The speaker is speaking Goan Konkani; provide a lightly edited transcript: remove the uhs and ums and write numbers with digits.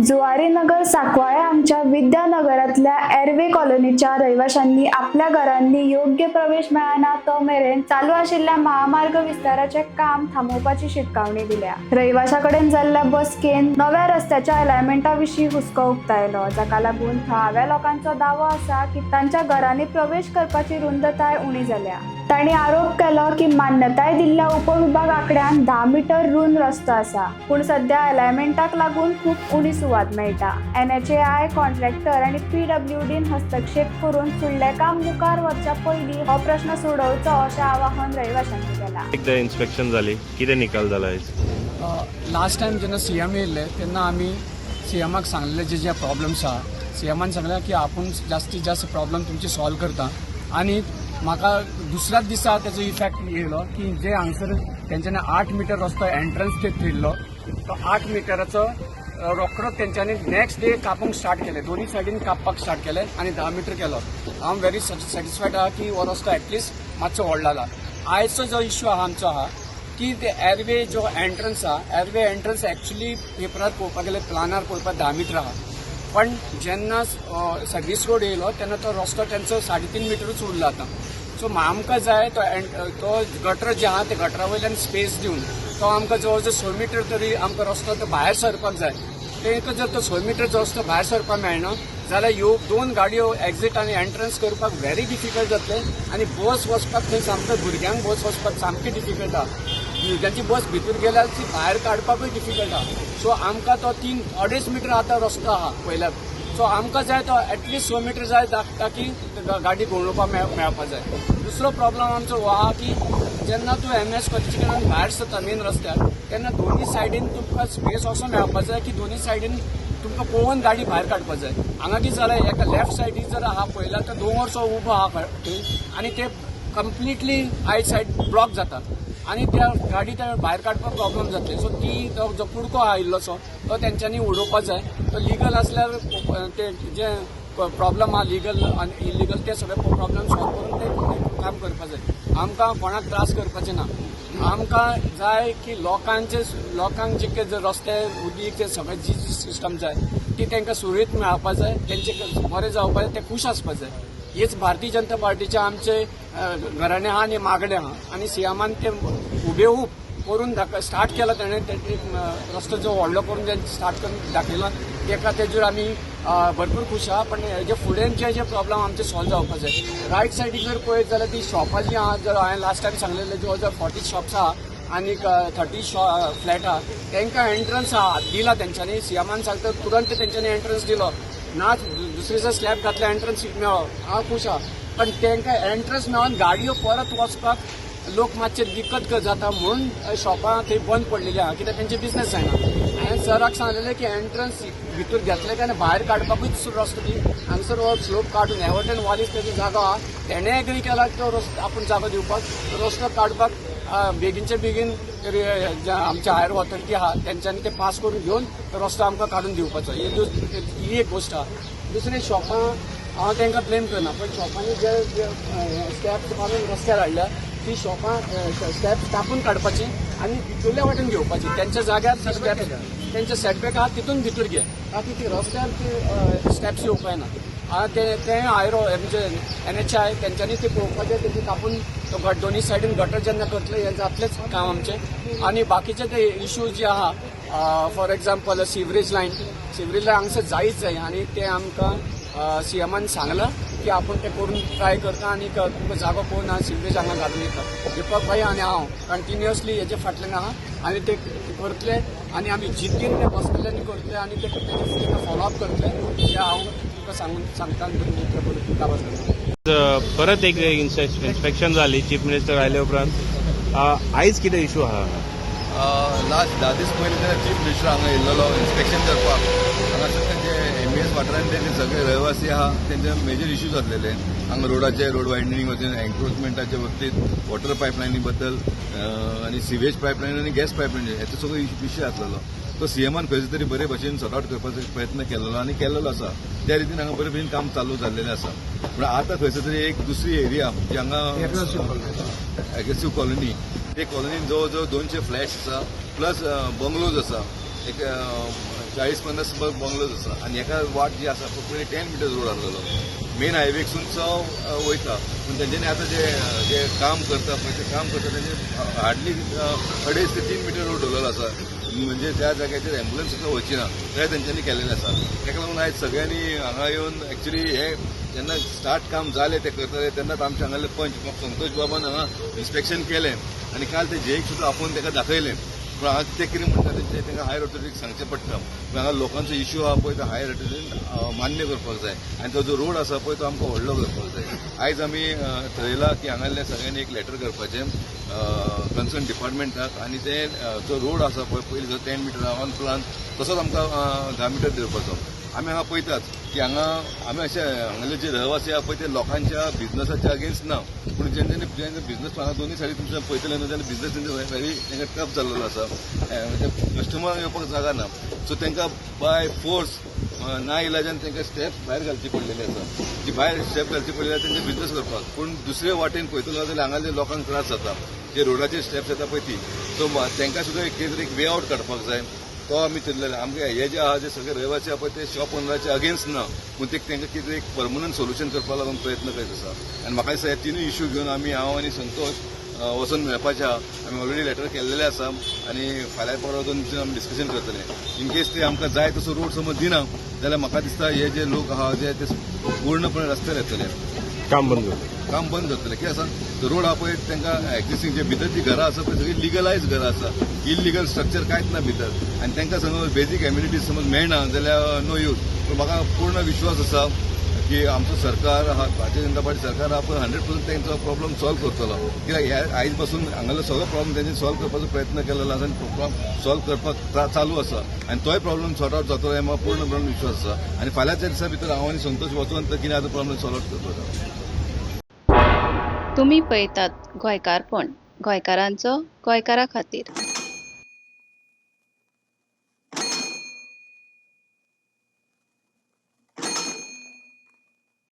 जुवारीनगर सांकवाळे हांगच्या विद्यानगरांतल्या एरवे कॉलनीच्या रहिवाशांनी आपल्या घरांनी योग्य प्रवेश मेळना तो मेरेन चालू आशिल्ल्या महामार्ग विस्ताराचें काम थांबोवपाची शिटकावणी दिल्या. रहिवाशां कडेन जाल्ल्या बसकेन नव्या रस्त्याच्या अलायनमेंटा विशीं हुस्को उक्तायलो, जाका लागून थळाव्या लोकांचो दावो आसा की तांच्या घरांनी प्रवेश करपाची रुंदताय उणी जाल्या. तांणी आरोप केलो की मान्यताय दिल्ल्या उपविभाग आंकड्यान 10 मिटर रुंद रस्तो आसा, पूण सध्या अलायनमेंटाक लागून खूब उणी सुवात मेळटा. एनएचएआय, कॉन्ट्रॅक्टर आनी पीडब्ल्यूडीन हस्तक्षेप करून फुडलें काम मुखार व्हरच्या पयलीं हो प्रश्न सोडोवचो अशें आवाहन रहिवाशांनी केलां. एकदा इन्स्पेक्शन जाली, कितें निकाल जाला आयज? लास्ट टायम जेन्ना सी एम येयल्ले तेन्ना आमी सी एमाक सांगलेले जे जे प्रॉब्लम्स आहा. सी एमान सांगलें की आपूण जास्तीत जास्त प्रॉब्लम तुमचे सॉल्व करता आनी म्हाका दुसऱ्याच दिसा तेजो इफेक्ट येयलो की जे हांगसर तेंच्यांनी 8 मिटर रस्तो एंट्रन्स ते थेयल्लो, तो 8 मिटराचो रोकडोच तेंच्यांनी नेक्स्ट डे कापूंक स्टार्ट केले. दोन्ही सायडीन कापपाक स्टार्ट केले आनी 10 मिटर केलो. हांव व्हेरी सॅटिस्फायड आहा की हो रस्तो एटलिस्ट मातसो व्हडलो जाला. आयचो जो इश्यू आहा आमचो आहा की ते एरवे जो एंट्रन्स आहा, एरवे एंट्रन्स एक्चुली पेपरार पळोवपाक गेल्यार, प्लानार पळोवपाक 10 मिटर आहा, पण जेन्ना सर्वीस रोड येयलो तेन्ना तो रस्तो तेंचो 3.5 मिटरूच उरला आतां. सो आमकां जाय तो गटर जे आहा ते गटरा वयल्यान स्पेस दिवन तो आमकां जवळ जवळ 6 मिटर तरी आमकां रस्तो तो भायर सरपाक जाय. तांकां जर तो 6 मिटरचो रस्तो भायर सरपाक मेळना जाल्यार ह्यो दोन गाडयो एक्झीट आनी एंट्रन्स करपाक व्हेरी डिफिकल्ट जातलें आनी बस वचपाक थंय सामकें, भुरग्यांक बस वचपाक सामकें डिफिकल्ट आहा. भुरग्यांची बस भितर गेल्यार ती भायर काडपाकूय डिफिकल्ट आहा. सो आमकां तो 3-2.5 मिटर आतां रस्तो आहा पयल्यार. सो आमकां जाय तो एटलिस्ट 6 मिटर जाय, ताकी गाडी घुंवडोवपाक मेळपाक जाय. दुसरो प्रॉब्लम आमचो हो आहा की जेन्ना तूं एम एस कॉलेजी कडल्यान भायर सरता मेन रस्त्यार, तेन्ना दोनूय सायडीन तुमकां स्पेस असो मेळपाक जाय की दोनूय सायडीन तुमकां पळोवन गाडी भायर काडपाक जाय. हांगा कितें जालें, एका लेफ्ट सायडीक जर आहा पळयल्यार तर दोंगरसो उबो आहा थंय आनी ते कंप्लिटली आयट सायड ब्लॉक जाता आनी त्या गाडी त्या भायर काडपाक प्रॉब्लम जातले. सो ती तो जो कुडको आहा इल्लोसो, तो तेंच्यांनी उडोवपाक जाय. तो लिगल आसल्यार ते जे प्रॉब्लम आहा लिगल आनी इलिगल, ते सगळे प्रॉब्लम सॉल्व करून ते काम करपाक जाय. आमकां कोणाक त्रास करपाचे ना. आमकां जाय की लोकांक जे कितें रस्ते, उदीक, ते सगळे जी सिस्टम जाय ती तांकां सुरळीत मेळपाक जाय. तेंचे बरें जावपाक जाय, ते खूश आसपाक जाय. हीच भारतीय जनता पार्टीचे आमचे घराणे आहा आनी मागणें आहा. आनी सीएमान ते हुबेहूब करून स्टार्ट केला. ताणें एक रस्तो जो व्हडलो करून स्टार्ट करून दाखयला तेका, तेजेर आमी भरपूर खूश आहा. पण हेजे फुडें जे जे प्रॉब्लम आमचे सॉल्व जावपाक जाय. रायट सायडीक जर पळयत जाल्यार ती शॉपां जी आहा, जर हांवें लास्ट टायम सांगलेलें, जवळ जवळ 40 शॉप्स आहा आनी 30 फ्लॅट आहा. तांकां एंट्रन्स आहा दिला तेंच्यांनी. सीएमान सांगता तुरंत तेंच्यांनी एंट्रन्स दिलो ना. दुसरे स्लॅब घातले, एंट्रन्स मेळ्ळो, हांव खूश आहा. पण तांकां एंट्रन्स मेळोन गाडयो परत वचपाक लोक मातशे दिक्कत जाता म्हणून शॉपां थंय बंद पडलेली आहा, कित्याक तेंचे बिझनेस जायना. हांवें सराक सांगलेलें की एंट्रन्स भितर घेतले काय भायर काडपाकूच रस्तो दी. हांगसर हो स्लोप काडून एवर्टन वालीस तेजो जागो आहा. तेणें एग्री केला तो रस्तो आपूण जागो दिवपाक. तो रस्तो काडपाक बेगीनचे बेगीन आमचे हायर ऑथॉरिटी आहा तेंच्यांनी ते पास करून घेवन तो रस्तो आमकां काडून दिवपाचो. ही एक गोश्ट आहा. दुसरी, शॉपां हांव तांकां ब्लेम करना, पण शॉपांनी जे स्टेप्स मारून रस्त्यार हाडल्या, ती शॉपां स्टेप्स कापून काडपाची आनी भितरल्या वाटेन घेवपाची. तेंच्या जाग्यार ती स्टेप्स, तेंचे सेटबॅक आहा तितून भितर घे, ताकी ती रस्त्यार ती स्टेप्स येवपा येना. ते ते आयरो म्हणजे एनएचआय तेंच्यांनी ते पळोवपाचें. तेजे कापून तो गट दोन्ही सायडीन गटर जेन्ना करतले, हें जातलेंच काम आमचें. आनी बाकीचे ते इश्यू जे आहा, for example sewerage line, sewerage line हांगसर जायच जाय. आनी ते आमकां सीएमान सांगलां की आपूण ते करून ट्राय करता आनी तुमकां जागो पळोवन हांव सिवरेज हांगा घालून दिता. दीपक भाई आनी हांव कंटिन्युअसली हेजे फाटल्यान आहा आनी ते करतले आनी आमी जिद्दीन ते बसतले आनी करतले आनी ते तेका फॉलोअप करतले, हे हांव तुमकां सांगून सांगता. काबार करता. परत एक इन्स्पेक्शन जाली चीफ मिनिस्टर आयले उपरांत. आयज कितें इशू आहा? लास्ट 10 दीस पयलीं जेन्ना चीफ मिनिस्टर हांगा येयल्लो इन्स्पेक्शन करपाक, हांगासर तेंचे एमईएस वाठारांत तेंचे सगळे रहिवासी आहा, तेंचे मेजर इश्यूज आसलेले हांगा रोडाचे, रोड वायडनिंग वचून एन्क्रोचमेंटाच्या बाबतीत, वॉटर पायपलायनी बद्दल आनी सिवेज पायपलायन आनी गॅस पायपलायन, हेचो सगळो विशय आसलेलो. तो सीएमान खंयसर तरी बरे भशेन सॉर्ट आउट करपाचो प्रयत्न केलेलो आनी केल्लो आसा. त्या रितीन हांगा बरे भशेन काम चालू जाल्लेलें आसा. पूण आतां खंयसर तरी एक दुसरी एरिया जी हांगा एग्रेसीव कॉलनी, ते कॉलनीन जवळ जवळ 200 फ्लॅट्स आसा, प्लस बंगलोज आसा. एक 40-50 बंगलोज आसा आनी एका वाट जी आसा पळय पयलीं 10 मिटर्स रोड आसलेलो, मेन हायवेकसून चव वयता, पूण तेंच्यांनी आतां जे जे काम करता पळय, ते काम करता तेंचे हार्डली 2.5 ते 3 मिटर रोड दवरलेलो आसा. म्हणजे त्या जाग्याचेर एम्बुलन्स सुद्दां वचची ना, ते तेंच्यांनी केलेलें आसा. ताका लागून आयज सगळ्यांनी हांगा येवन एक्चुली हे जेन्ना स्टार्ट काम जालें ते करताले तेन्नाच आमच्या हांगाले पंच संतोष बाबान हांगा इन्स्पेक्शन केलें आनी काल ते जेईक सुद्दां आपोवन ताका दाखयलें. पूण हांगा ते कितें म्हणटा, तेंचे तांकां हायर ऑथॉरिटीक सांगचें पडटा. पूण हांगा लोकांचो इश्यू आहा पळय, तो हायर ऑथॉरिटीन मान्य करपाक जाय आनी तो जो रोड आसा पळय, तो आमकां व्हडलो करपाक जाय. आयज आमी थरयलां की हांगासरल्या सगळ्यांनी एक लेटर करपाचें कन्सर्न डिपार्टमेंटाक आनी ते जो रोड आसा पळय, पयलीं जो 10 मिटर ऑन प्लान, तसोच आमकां 10 मिटर दिवपाचो. आमी हांगा पळयतात की हांगा आमी अशे हांगाले जे रहिवासी आहा पळय, ते लोकांच्या बिझनसाच्या अगेन्स्ट ना, पूण जेन्ना जेन्ना बिझनस हांगा दोनूय सायडी तुमच्या पळयतले न्हू, जाल्यार बिझनस तेंचे व्हेरी तांकां टफ जाल्लेलो आसा. कस्टमर येवपाक जागा ना, सो तांकां बाय फोर्स ना इलाजान तांकां स्टेप्स भायर घालची पडलेली आसा. जी भायर स्टेप घालची पडलेली आसा तेंचे बिझनस करपाक. पूण दुसरे वाटेन पळयतलो जाल्यार हांगाले लोकांक त्रास जाता, जे रोडाचेर स्टेप्स येता पळय ती. सो तांकां सुद्दां एक कितें तरी एक वे आवट काडपाक जाय, तो आमी चिंतलेले. आमगे हे जे आहा, जे सगळे रहिवासी आहा पळय, ते शॉप ओनराचे अगेन्स्ट ना, पूण ते तांकां कितें एक परमनंट सोल्युशन करपाक लागून प्रयत्न करीत आसा. आनी म्हाका दिसता हे तिनूय इश्यू घेवन आमी, हांव आनी संतोष वचून मेळपाचे आहा. आमी ऑलरेडी लेटर केल्लेले आसा आनी फाल्यां परवां 2 दिसान आमी डिस्कशन करतले. इन केस ते आमकां जाय तसो रोड समज दिना जाल्यार म्हाका दिसता हे जे लोक आहा जे, ते पूर्णपणे रस्त्यार येतले. काम बंद जातलें. काम बंद जातलें. कितें आसा, रोड आहा पळय, तांकां एक्झिस्टींग जे भितर जी घरां आसा पळय, सगळीं लिगलायज घरां आसा, इलिगल स्ट्रक्चर कांयच ना भितर. आनी तांकां समज बेजीक एमिनिटीज समज मेळना जाल्यार नो यूज. पूण म्हाका पूर्ण विश्वास आसा की आमचो सरकार आहा, भारतीय जनता पार्टी सरकार आहा पळय, 100% तांचो प्रॉब्लम सॉल्व करतलो. कित्याक ह्या आयज पासून हांगालो सगळो प्रॉब्लम तेंच्यांनी सॉल्व करपाचो प्रयत्न केलेलो आसा आनी प्रॉब्लम सॉल्व करपाक चालू आसा आनी तोय प्रॉब्लम सॉर्ट आवट जातलो हे म्हाका पूर्णपणान विश्वास आसा. आनी फाल्यांच्या दिसा भितर हांव आनी संतोष वचोन तर कितें आतां प्रॉब्लम सॉल्व आउट करपाचो. तुमी पळयतात गोंयकारपण, गोंयकारांचो गोंयकारा खातीर.